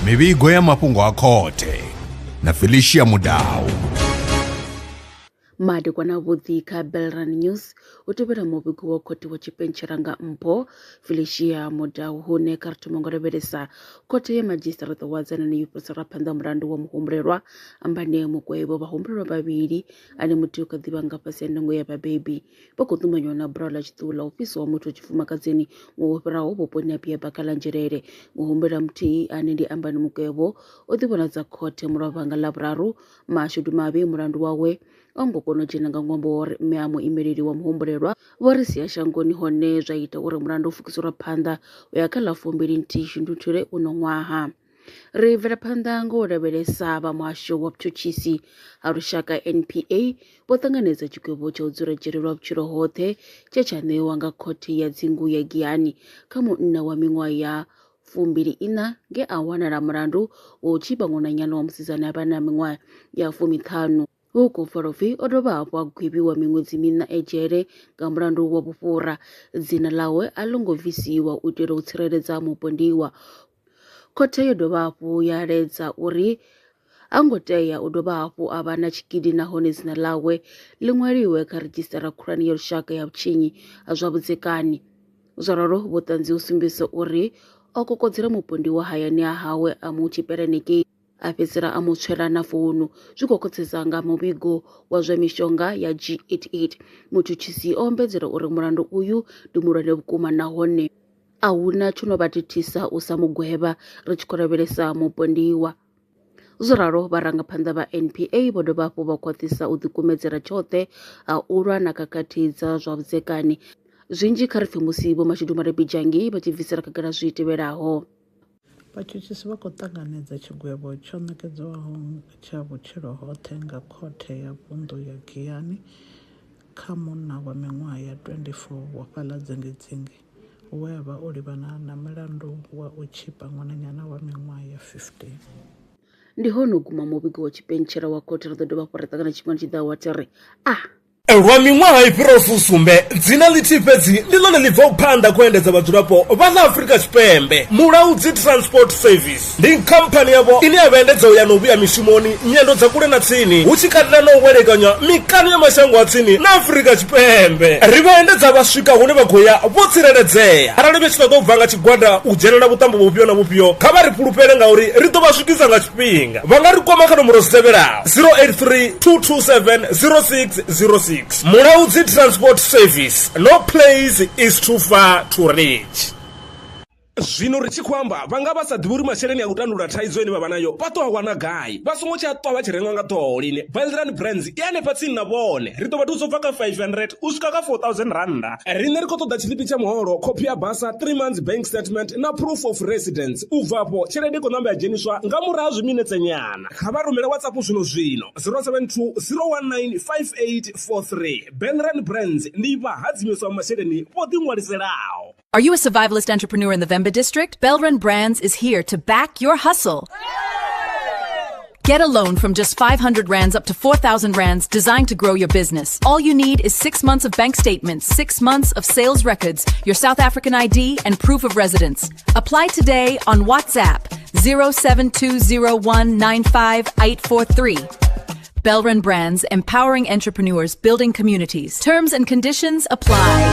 Mivhigo ya mafhungo a khothe na Felicia Mudau. Madekwana avhuḓi kha Belran News u tevhela muvhigo wa khothe wa tshipentshela nga mpho Felicia Mudau hune kha ri thoma ngo lavhelesa khothe ya madzhisiṱiraṱa wa Dzanani yo fhirisela phanḓa mulandu wa muhumbulelwa Ambane Mukwevho. Vhahumbulelwa vhavhili ane muthihi u kha ḓivha nga fhasi ha ndango ya vhabebi vha khou ṱumanywa na bulayo ḽa tshiṱuhu ḽa u fhisiwa muthu wa tshifumakadzini ṅwaha wo fhiraho vhuponi ha Biabaka ḽa Nzhelele. Muhumbulelwa muthihi ane ndi Ambani Mukwevho o ḓivhonadza khothe mulovha nga Ḽavhuraru. Mashudu mavhi mulandu wawe a ngo kona u dzhena nga ṅwambo wa uri mme a muimeleli wa muhumbulelwa vho ri sia shangoni hone zwa ita uri mulandu u pfukiselwe phanḓa u ya kha ḽa 21 Shundunthule uno ṅwaha. Ri bvela phanḓa nga u lavhelesa vha muhasho wa vhutshutshisi ha lushaka NPA vho ṱanganedza tshigwevho tsha u dzula dzhele lwa vhutshilo hoṱhe tshe tsha ṋewa nga khothe ya dzingu ya Giyani kha munna wa miṅwaha ya 24 nge a wanala mulandu wa u tzhipa ṅwananyana wa musidzana a vha na miṅwaha ya 15. Vho Gopfarofi o dovha hafhu a gwevhiwa miṅwedzi miṋa e dzhele nga mulandu wa vhufhura. Dzina ḽawe a ḽo ngo bvisiwa u itela u tsireledza mupondiwa. Khothe yo dovha hafhu ya laedza uri ha ngo tea u dovha hafhu a vha na tshikili nahone dzina ḽawe ḽi ṅwaliwe kha ridzhisiṱara khulwane ya lushaka ya vhutshinyi ha zwa vhudzekani. Zwo ralo, vhuṱanzi hu sumbedzisa uri o kokodzela mupondiwa hayani ha hawe a mu tzhipela henengei a fhedzisela a mu tswela na founu zwi khou khwaṱhisedza nga muvhigo wa zwa mishonga ya G88. Mutshutshisi o ombedzela uri mulandu uyu ndi muhulwane vhukuma nahone a hu na tsho no vha thithisa u sa mu gwevha ri tshi khou lavhelesa mupondiwa. Zwo ralo, vharangaphanḓa vha NPA vho dovha hafhu vha khwaṱhisa u ḓikumedzela tshoṱhe ha u lwa na khakhathi dza zwa vhudzekani. Zwinzhi kha ri pfe musi Vho Mashudu Malabi-Dzhangi vha tshi bvisela khagala zwi tevhelaho. Vhatshutshisi vha khou ṱanganedza tshigwevho tsho ṋekedzwaho tsha vhutshilo hoṱhe nga khothe ya vunḓu ya Giyani kha munna wa miṅwaha ya 24 wa fhaḽa Dzingidzingi we a vha o livhana na mulandu wa u tzhipa ṅwananyana wa miṅwaha ya 15. Ndi hone u guma muvhigo wa tshipentshela wa khothe. Ri ḓo dovha hafhu ra ṱangana tshifhingani tshi ḓaho wa thi ri a. Lwa miṅwaha i fhiraho fusumbe, dzina ḽithihi fhedzi ndi ḽone ḽi bvaho phanḓa kha u endedza vhadzulapo vha ḽa Afrika Tshipembe. Mulaudzi Transport Service ndi khamphani yavho ine ya vha endedza u ya na u vhuya mishumoni, nyendo dza kule na tsini, hu tshi katela na u welekanywa mikano ya mashango a tsini na Afrika Tshipembe. Ri vha endedza vha swika hune vha khou ya vho tsireledzea. Arali vha tshi ṱoḓa u bva nga tshigwada u dzhenela vhuṱambo vhufhio na vhufhio, kha vha ri fhulufhele ngauri ri ḓo vha swikisa nga tshifhinga. Vha nga ri kwama kha nomboro dzi tevhelaho. 083 227 0606 Mulaudzi Transport Service no place is too far to reach. Zwino ri tshi khou amba vha nga vha sa ḓivhi uri masheleni a u tandulula thaidzo ine vha vha nayo vha ḓo a wana gai. Vha songo tsha ṱwa vha tshi rengwa nga ṱhoho lini. Belran Brands i hanefha tsini na vhone. Ri ḓo vha thusa u bva kha 500 u swika kha 4000 rannda. Riṋe ri khou ṱoḓa tshiḽipi tsha muholo, khophi ya basa, 3 months bank statement na proof of residence. U bva afho tshelede i khou namba ya dzheniswa nga murahu ha zwiminetse nyana. Kha vha rumele WhatsApp zwino zwino 072 019 5843. Belran Brands ndi vhahadzimiswa masheleni vho ḓiṅwaliselaho. Are you a survivalist entrepreneur in the Vhembe district? Belran Brands is here to back your hustle. Get a loan from just 500 rands up to 4,000 rands designed to grow your business. All you need is 6 months of bank statements, 6 months of sales records, your South African ID, and proof of residence. Apply today on WhatsApp 0720195843. Belran Brands, empowering entrepreneurs, building communities. Terms and conditions apply.